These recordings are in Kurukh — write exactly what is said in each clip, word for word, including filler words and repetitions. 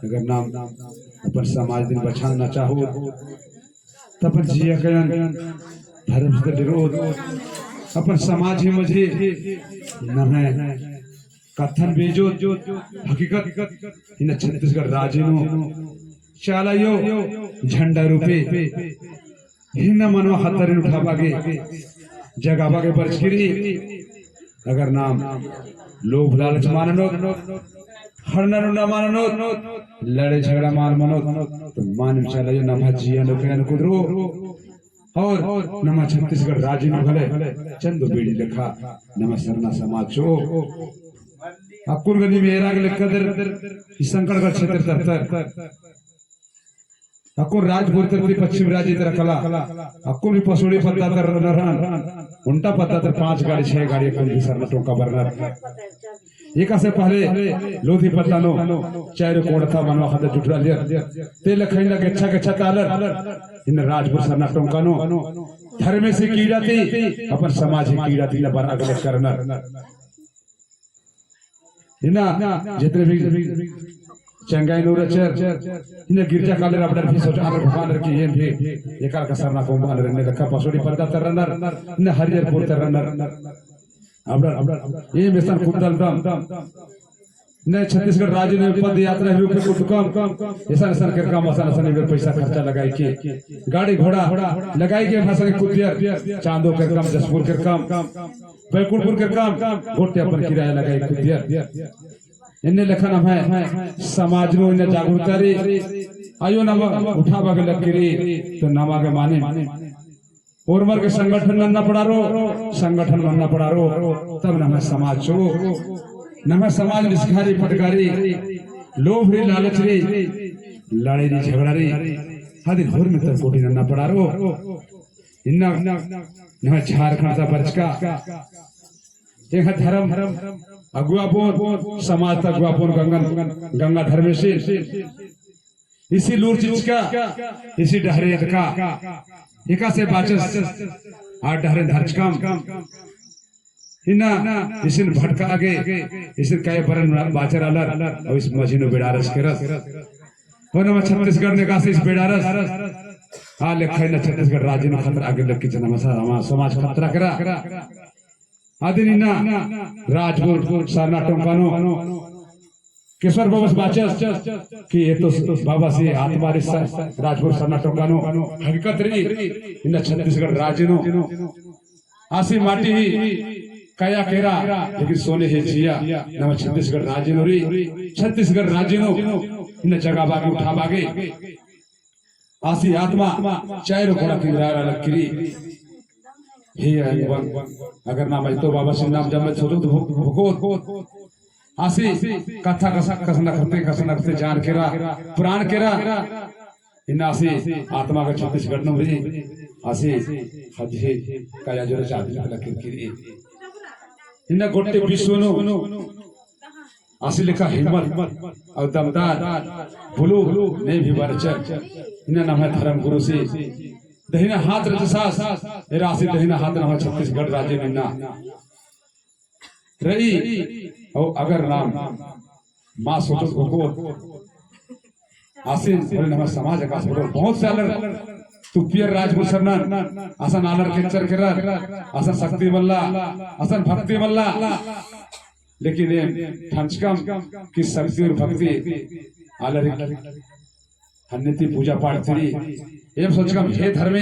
अगर नाम अपन समाज दिम बछानना चाहो, त अपन जिया कयन धर्म से डरोत, अपन समाज ही मझी नम्है कत्थन बेजोत, हकीकत इन्ना छत्तीसगढ़ राजी नू चाला अयो झंडा रूपे इन्ना मनवा ख़द्दारिन उठाबआ गे, जगाबआ गे बरचकी रई। अगर नाम लोभ लालच मल ननोत, हरना रुना मल ननोत, लड़े झगड़ा मल मनोत, तो मानिम चाला अयो नम्है जिया नू कयन कुदरो। और नम्है छत्तीसगढ़ राजी नू भले चंदो बीड़ी लेखा नम्है सरना समाज चिओ। अक्कुन गने नीम एरा गे लेखा दर, ई संकटगढ़ क्षेत्र तरतर अक्कुन राजपुर तरती पश्चिम राजी तरा कला, अक्कुन भी पसोड़ी पद्दा तर रअनर, ओन्टा पद्दा तर पाँच गाड़ी, छह गाड़ी अक्कुन भी सरना टोंका बरनर। एकासे पहले लोधी पद्दा नू चारो कोड़ता मनवा ख़द्दर जुटरालियर। ते लेखा इन्ना गेच्छा गेच्छा ता आलर इन्ना राजपुर सरना टोंका नू धर्मेसी कीड़ा ती, अपन समाजी कीड़ा ती इन्ना बरआ गे लेखा रअनर। इन्ना जितने भी चंगाई नू रहचर, इन्ना गिरजा कालर अबड़र भी सोचआनर भुखानर कि एम भी एका लेखा सरना टोंका बअनर, इन्ना लेखा पसोड़ी पद्दा तर रअनर, इन्ना हरिहरपुर तर रअनर। अबड़र, अबड़र, एम एसन कुद्दलदम। इन्ना छत्तीसगढ़ राजी नू पदयात्रा ही रूपे कुद्दकम, एसन एसन केरकम, असन असन एबेर पैसा खर्चा लगाई के, गाड़ी घोड़ा लगाई के भाषा के कुद्दियर, चांदो केरकम, जशपुर केरकम, बैकुंठपुर केरकम, गोट्टे अपन किराया लगाई कुद्दियर। एन्ने लेखा नम्है समाज नू इन्ना जागरूकता रई, अयो नमा उठाबआ गे लगी रई, तो नमा गे माने ओरमर गे संगठन नन्ना पड़ारो, संगठन नन्ना पड़ारो, तब नम्है समाज चिओ। नम्है समाज निसखारी फटकारी, लोभ रई, लालच रई, लड़ाई रई, झगड़ा रई, अदिन होरमर तब कोटी नन्ना पड़ारो। इन्ना नम्है झारखंड ता बरचका एंग्है धर्म अगुवापन, समाज ता अगुवापन गंगा, गंगा धर्मेसिन इसी लूर चिचका, इसी डहरे एदका, एकासे बाचस आ डहरे धरचकम। इन्ना इसिन भटकआ गे, इसिन कई बरन बाचर आलर, और इस मझी नू बेड़ारस केरस। हो नम्है छत्तीसगढ़ ने एकासे इस बेड़ारस। आ लेखा इन्ना छत्तीसगढ़ राजी नू खतरा आगे लगी च नम्है स-, नम्है समाज खतरा केरा। अदिन इन्ना राजपुर सरना टोंका नू केसर बाबस बाचस कि ए तो बाबासी आत्मा रई स-, राजपुर सरना टोंका नू हकीकत रई। इन्ना छत्तीसगढ़ राजी नू आसी माटी ही कया केरा, लेकिन सोने ही जिया नम्है छत्तीसगढ़ राजी नू रई। छत्तीसगढ़ राजी नू इन्ना जगाबआ गे उठाबआ गे आसी आत्मा चारो कोड़ा किंदरारा लगी रई। हे अंगबंग, अगर नाम अइतो बाबासिन नाम जम्मे सोचोत भो-, भोकोत। आसी कत्था कस-, कसन करते, कसन करते जान केरा, प्राण केरा। इन्ना आसी आत्मा गा छत्तीसगढ़ नू रई। आसी हजे कया जोरे चाबी लगी रई। इन्ना गोट्टे विश्व नू आसी लेखा हिम्मत और दमदार बुलु ने भी बरचर। इन्ना नम्है धर्म गुरुसी दहिना हाथ रहचस, एरा आसी दहिना हाथ नम्है छत्तीसगढ़ राजी नू इन्ना रई। और अगर नाम मा सोचोत भोकोत आसिन बोले नम्है समाज एकासे बरओर बहुत से आलर तुप्पियर राजपुर सरनन, असन आलर केच्चर केरर, असन शक्ति मल्ला, असन भक्ति मल्ला। लेकिन एम ठंचकम कि शक्ति और भक्ति आलर हन्ने ती पूजा पाठ ती रई। एम सोचकम हे धर्मे,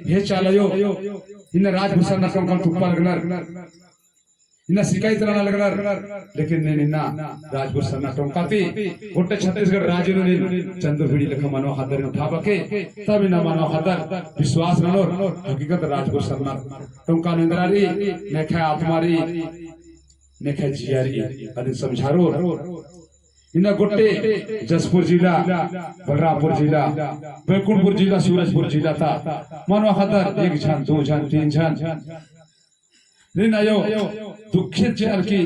हे चालायो, इन्ना राजपुर सरना टोंकन तुप्पा लगनर। इन्ना सिकाई तरा ना लगनर, लेकिन नीन इन्ना राजपुर सरना टोंका ती गोट्टे छत्तीसगढ़ राजी नू नीन चंदो बीड़ी लेखा मनवा ख़द्दर उठाबअके, तब इन्ना मनवा ख़द्दर विश्वास ननोर, हकीकत राजपुर सरना टोंका नू एन्दरा रई, नेखय आत्मा रई, नेखय जिया रई, अदिन समझारोर। इन्ना गोट्टे जशपुर जिला, बलरामपुर जिला, बैकुंठपुर जिला, सूरजपुर जिला ता मनवा ख़द्दर एक झन, दो झन, तीन झन नीन अयो दुखित चिअर की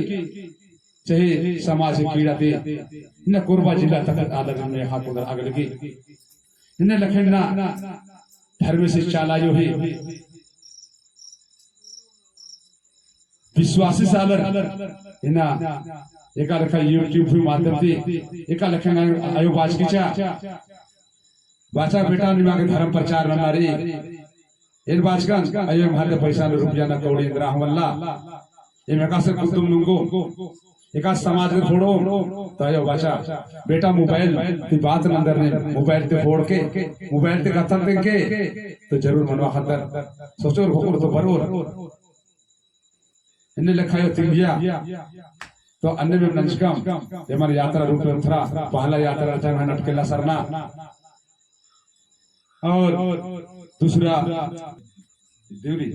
चाहे समाज ही कीड़ा ती इन्ना कोरबा जिला तक आलर इन्ना हाथ उधर आगे लगी। इन्ना लेखा इन्ना धर्मेसी चालायो ही विश्वासी आलर इन्ना एका लेखा YouTube ही माध्यम ती, एका लेखा अयो बाचकी चा। बाचा बेटा निमा गे धर्म प्रचार नन्ना रई। एन बाचकन अयो एम्है गे पैसा न रुपया न कौड़ी एन्दरा हूँ मल्ला। एम एकासे कुद्दुम नुंगो, एकासे समाज गे फोड़ो, तो अयो बाचा बेटा mobile ती बात नंदर ने, mobile ती फोड़ के, mobile ती कत्थन तेंके, तो जरूर मनवा खतर सोचोर होकोर तो बरोर। इन्ने लेखा अयो तिंगिया। तो अन्ने में नंजकम, एमन यात्रा रूप में उतरा, पहला यात्रा रहचा है नटकेला सरना। और दूसरा देवरी।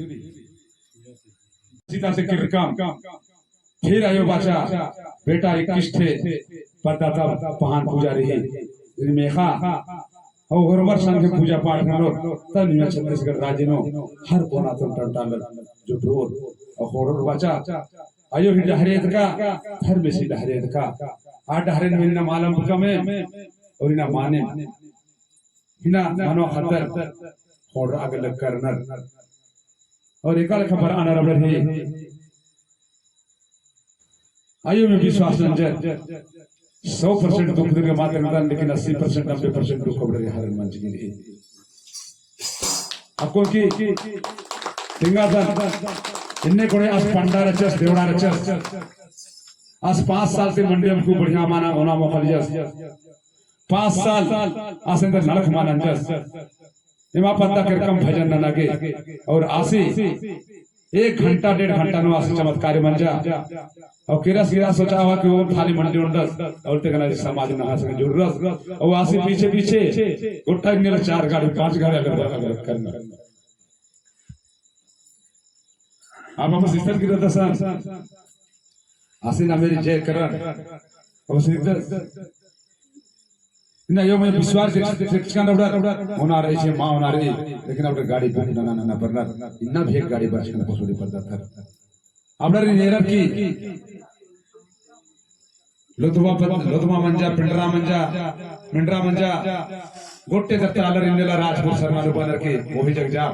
सीता से किरकम, फिर अयो बाचा, बेटा इक्कीस ठे पद्दा ता पहान पूजा रई। इन्ने मेखा, और होरमर संगे पूजा पाठ ननोर, तब निमा छत्तीसगढ़ राज्य नू हर कोना तोन टंटालर जुटोर, और होरमर बाचा, अयो ही डहरे एदका, धर्मेसी डहरे एदका। आ डहरेन में इन्ना मालम कमे, और इन्ना माने। इन्ना मनवा खतर, होरमर अगल करनर। और एका लेखा बरआ नर अबड़र ही। अयो में विश्वास नंजर, सौ percent दुख दिम गे मात्र नंदन, लेकिन अस्सी percent, नब्बे percent दुख अबड़र ही हरन मंजकी रई। अक्कुन की तिंगादन, इन्ने कोड़े आस पंडा रहचस, देवड़ा रहचस। आस पाँच साल ती मंडी अमकु बढ़िया मना ओना मोख़ा लियस। पाँच साल आस एन्देर नलख मल नंजस। एमा पद्दा केरकम भजन नना गे। और आसी एक घंटा, डेढ़ घंटा नू आसी चमत्कारी मंजा। और केरस, केरस सोचा हुआ कि ओन खाली मंडी ओंडस, और तेकना समाज नम्है संगे जुड़रस। और आसी पीछे पीछे गोट्टा इन्ने ला चार गाड़ी, पाँच गाड़ी अगल बगल करना। अब हम सिस्टर की रहता सर, आसी ना मेरी जय करन। अब सिस्टर, इन्ना अयो में विश्वास देख, देख, देखचकन अबड़र, ओना रई छे, मा ओना रई, लेकिन अबड़र गाड़ी book नना, नना बरनर, इन्ना भी एक गाड़ी बरचकन पसोड़ी पद्दा तर। अबड़र एरर की, लोधमा पद-, लोधमा मंजा, पिंडरा मंजा, मिंडरा मंजा, गोट्टे जत्ता आलर इन्ने ला राजपुर सरना नू बअनर की, ओही जग जा।